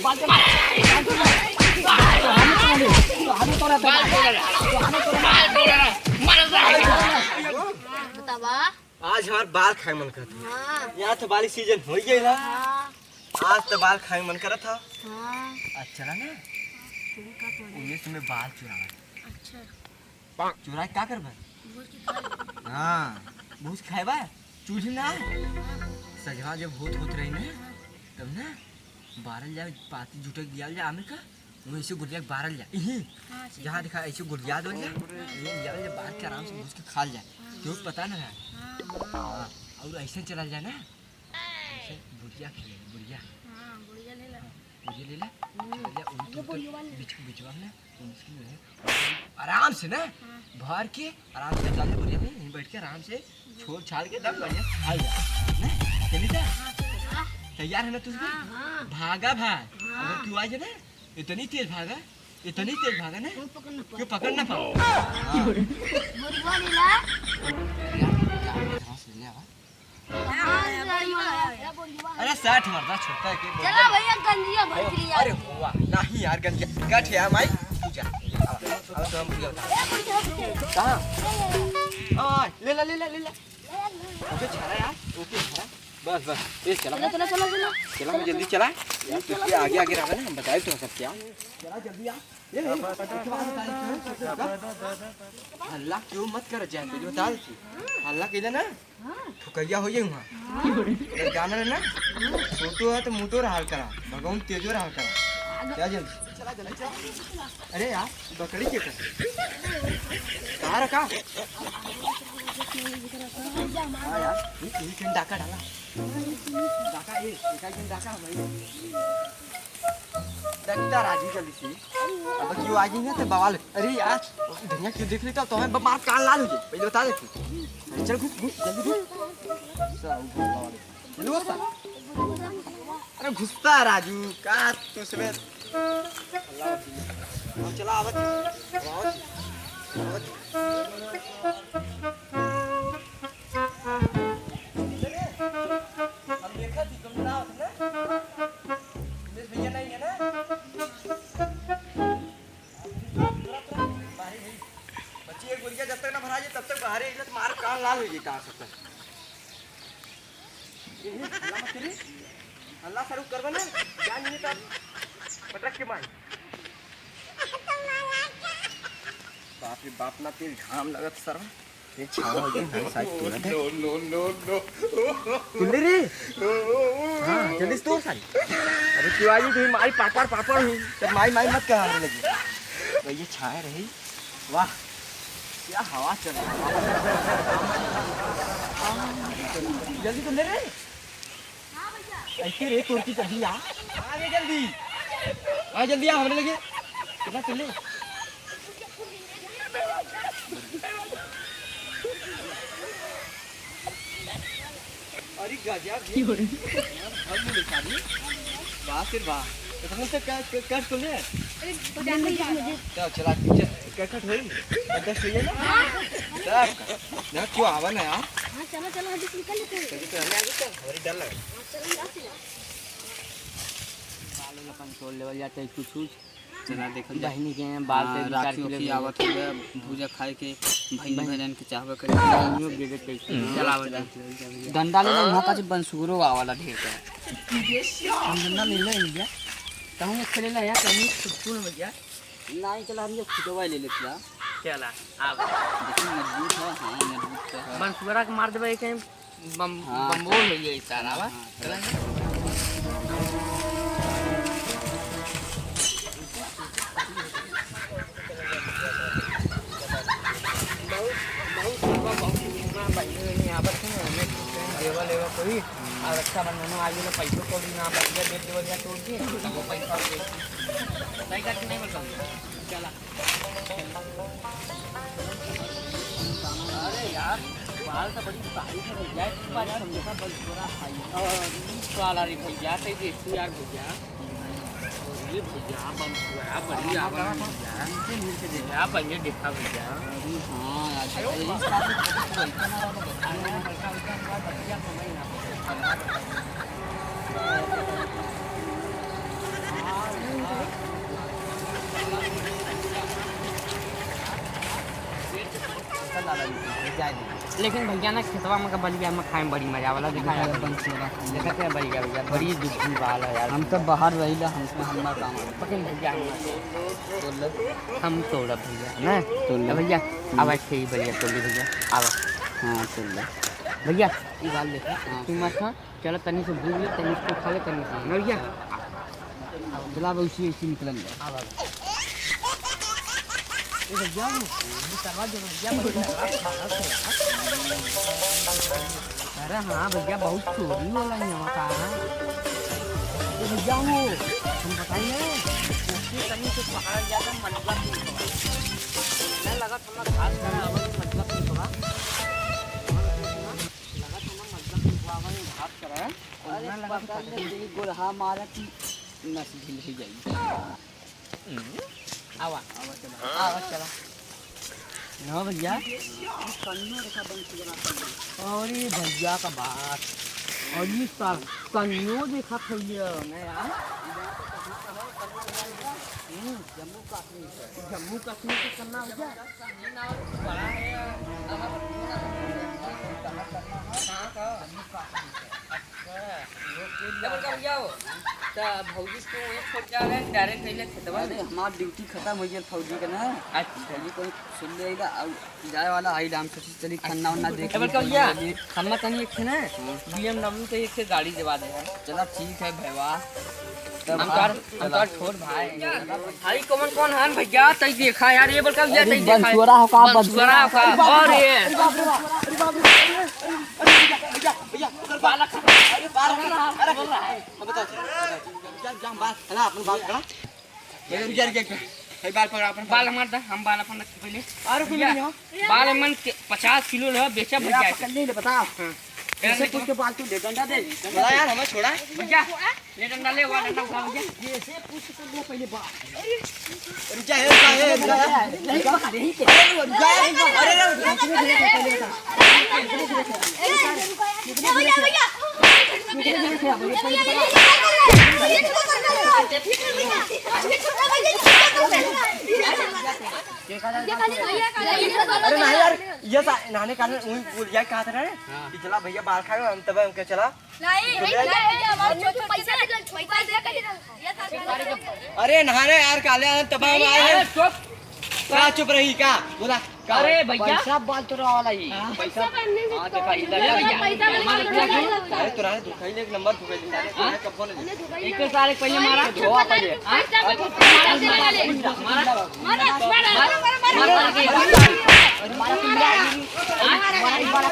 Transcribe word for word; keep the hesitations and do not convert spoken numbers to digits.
बतावा। आज हमार बाल खाए मन करत है। हाँ। यहाँ तो बाल सीजन हो ही गया। हाँ। आज तो बाल खाए मन करत है। हाँ। आज चला ना, उन्हें तुम्हें बाल चुरावे। अच्छा। चुराए का करबे? भूज के खाए। हाँ, भूज खाए बा, चूल्ही ना। हाँ। सजवा जब होत होत रही ना, तब ना बारल जाए, पाती जुटे लियाल जाए आमे का, वो ऐसे गुलिया के बारल जाए। इही, हाँ, ठीक जहाँ है। देखा ऐसे गुलिया दो जाए, हाँ। ये लियाल जाए, बार के आराम से भूज के खाल जाए। हाँ। क्यों पता ना है। हाँ। हाँ, और ऐसे चला जाए ना, ऐसे बुढ़िया खेले, बुढ़िया। हाँ, बुढ़िया ले ला। हाँ, बुढ़िया ले ला। हम्म। चला जाए, उन ये तो बुढ़िया वाले। बिच-, बिचवा में ना, उनकी जो है, आराम से ना, हाँ। भर के आराम से डाल दे बोरिया में, यहीं बैठ के आराम से छोड़ छाड़ के दम बढ़िया से खाई जा। ना? चली जा? हाँ, चली जा। तैयार है ना तू? हाँ, हाँ। भागा भाग। हाँ। अगर तू आ जाए ना, इतनी तेज भागा, इतनी तेज भागा ना, क्यों पकड़ ना पाओ? क्यों पकड़ ना पाओ? हाँ। बोरिया ले ला। यार, क्या सांस लेने आवा? अरे साठ मरदा छोटा के चला भैया, गंजिया भर के लिया। अरे वाह, नहीं यार, गंजिया कट है माई, तू जा। अब, अब तो हम पूजा उठा। कहाँ? आ, ले ला, ले ला, ले ला। ओके, छाड़ा यार, ओके, छाड़ा। बस, बस, ये चला। चला, चला, चला, चला। चला, मैं जल्दी चला। यार, तुझे आगे, आगे रहा ना, हम बताए तो सब क्या। चला, जल्दी आ। ये नहीं, एक बात बता दे, हल्ला क्यों मत कर जाए, तुझे बता देती। हल्ला कइले ना, ठुकैया हो जाए वहाँ। अगर जाना रहे ना, छोटो है तो मोटो रहा करा, भगवान तेजो रहा करा। क्या जल्दी? चला, जल्दी चला। अरे यार, बकरी के कर? कहाँ रखा? हाँ यार, ये, ये कहीं डाका डाला। डाका, ये, ये कहीं डाका हमारी। डंडा राजू जल्दी से। अब क्यों आ गई ना तो बवाल। अरे यार, धनिया क्यों देख लेता तो हमें मार कान लाल हो जाए। पहले बता देती। अरे चल घुस, घुस, जल्दी घुस। चल, घुस, बवाल। जल्दी घुस। अरे घुसता राजू, का तू सुबह। चला आवत। आवत। आवत। हम देखा थी, तुम ना आवत ना? उमेश भैया नहीं है ना? बाहर ही। बच्ची एक गोलियां जब तक ना भरा जाए, तब तक बाहर ही, नहीं तो मार कान लाल हो जाए, कहाँ सब तक। ये हल्ला मत करी। हल्ला शुरू करबा ना, जान नहीं तो पटक के मार। बाप रे बाप, ना तेज घाम लगत सरवा। ये छावा हो गई, हम साइड तुरंत है। No, no, no, no। तुल्ले रे। हाँ, जल्दी से तोड़ सारी। अरे क्यों आई तुम्हें माई पापड़, पापड़ हुई। तब माई, माई मत कहा हमरे लगे। तो ये छाए रही। वाह, क्या हवा चल रही है। जल्दी तुल्ले रे। ऐसे रे, तोड़ के जल्दी आ। आ रे जल्दी। आ जल्दी आ, हमरे लगे। कितना तुल्ले? अरे गजब। की हो रही? हम नहीं देखा रे। वाह फिर वाह। तो तुम से क-, क-, कट तो ले। अरे, पचास रुपया। चल, चला, चल, क-, कट होई? दस रुपया ना? हाँ। चला, ना क्यों आवा ना यार? हाँ, चलो, चलो, हम निकल लेते हैं। चल, तो हमें आगे चल, हमारी डर लगे। हाँ, चलो, यहाँ से। बाल वाला अपन तोड़ लेवल जाते हैं, कुछ, कुछ। चला देखल जाए। बहिनी के बाल से हाँ, भी काट राखी के ले उखी लेंगे। आवत है, भूजा खाए के, बहिनी बहिन। बहन के चाहबे करे। बहिनियों के दे देते हैं। चला, चला, चला, चला। डंडा ले लो, वहाँ का जो बंसुरो आवाला ढेर का। हम डंडा ले ले भैया। कहूँ एक खेले ना यार, कहूँ सुन भैया। नहीं, चला, हम जो खुटवा ले लेते हैं। चला, आ। देखो, मजबूत है, हाँ, मजबूत है। बंसुरा के मार देबे, एक बम-, हाँ, बम्बोल हो गया इस सारा, हाँ, वा? हाँ, चला। बहुत, बहुत सारा, बहुत महंगा भाई, ये यहाँ पर क्यों है? हमें देवा लेवा कोई, और रक्षाबंधन में आइए, तो पैसों को भी ना बच गया, देव देवलिया तोड़ के, तब वो पैसा हो गया। सही करके नहीं बता। चला। अरे यार, बाल तो बड़ी भारी है भैया, एक बार यार समझा बस थोड़ा खाइए। और साला रे भैया, सही देखो यार भैया। अरे भैया, बम हुआ, बड़ी आवाज भैया। नीचे मिल के देखा। भैया, पहले देखा भैया। अरे हाँ यार, अरे इस बात में तो कोई इतना वाला बता रहा है। हल्का हल्का हल्का भैया, समझ ना। हाँ, लेकिन भैया ना, खेतवा में का बलिया में खाए में बड़ी मजा वाला, देखा यार। देखा यार, बंसी वाला खाए में। देखा क्या बलिया, भैया, बड़ी दुखी वाला यार। हम तो बाहर रहिला, हमसे हमार काम है। लेकिन भैया, हम तोड़ ले। हम तोड़ब भैया, ना? तोड़ ले। भैया, हम्म। अब ऐसे ही भैया, तोड़ ले भैया, अब। हाँ, तोड़ ले। भैया, ये बात देखो, हाँ। तू मत खा। चलो, तनी से भूख ले, तनी से खा ले, तनी से, ना भैया? चला, अब उसी, उसी निकलन दे। हाँ, बाबा। ए भैया, ये करवा दे भैया, बहुत खराब खाना था यार। अरे हाँ भैया, बहुत चोरी होला है यहाँ का। ए भैया, वो हम बताई ना, उसके तनी से पकड़ा गया था, मतलब नहीं पकड़ा। मैं लगा, थोड़ा घास खड़ा, अब मतलब नहीं पकड़ा। लगा, थोड़ा मतलब नहीं पकड़ा, घास खड़ा। अरे, पकड़ ले, तेरी गोड़हा मारा कि नस ढील हो जाई। हम्म, आवा, आवा चला, आवा चला। ना भैया। कन्नो देखा बंसी वाला। अरे भैया का बात। और ये सर, कन्नो देखा भैया, ना यार। हम्म, जम्मू कश्मीर से। जम्मू कश्मीर से कन्ना भैया। बड़ा है। कहाँ का? जम्मू कश्मीर से। अच्छा, ये बोल का भैया हो? त भौजी को वहीं छोड़ के आ गए, direct अइले खेतवा में। अरे, हमार duty खतम होइ गइल फौजी के ना। अच्छा। फौजी को सुन ले अइला, अब जाए वाला आइला, हम सोची चली खन्ना उन्ना देख ये बोल का भैया, हम तनी एक ठे ना, हाँ। B M W के एक ठे गाड़ी दिवा दे है। चला ठीक है भैया। तब हम तोर, हम तोर छोट भाई। भाई कौन कौन हन भैया? तई देखा यार, ये बोल का भैया, अरे तई देखा। बंसुअरा हो का, बंसुअरा हो का। अरे बाप रे, अरे बाप रे, अरे बाप रे, अरे बाप रे। भैया, भैया, भैया, भैया, उधर बालक। अरे, बालक, अरे, बोल रहा है। अब बताओ, बताओ। जा, जा, बाल, है ना, अपन बाल पकड़ा। ये रुक जा, रुक जा, रुक जा। भाई, बाल पकड़ा अपन। बाल हमार दा, हम बाल अपन रखे पहले। अरे, रुक भैया, जा। बाल मन के पचास किलो ले, बेचा भैया, भैया। पकड़ ले, ले, बता। हाँ। कैसे कुछ के बाल तू ले, डंडा दे। बोला यार, हमें छोड़ा। भैया। ले डंडा ले, वो डंडा उठा भैया। ये से पूछ के ले पहले बात। रुक जा, ए, रुक जा, ए, रुक जा। यही पकड़, यही के। अरे, रुक जा, ए, अरे, रुक जा। अरे नहीं यार, ये सा-, नहाने का वही बोल जाए, कहा था ना कि चला भैया बाल खाए, हम तब हमके चला। नहीं, नहीं, नहीं, हमारे छोटे पैसा, पैसा दे के। अरे नहाने यार, काले आनंद तबाह में आए हैं। अरे चुप। का चुप रही का? बोला का? अरे भैया। पैसा बाल तोरा वाला ही। हाँ। पैसा। हाँ, देखा, इधर पैसा आ। पैसा वाला ही। अरे तोरा दुखाई ले, एक नंबर दुखाई ले। हाँ? कब बोले? एक तो सारे पहले मारा। धोआ पहले। हाँ? पैसा वाला ही। मारा, मारा, मारा, मारा, मारा, मारा, मारा, मारा, मारा, मारा, मारा, मारा, मारा,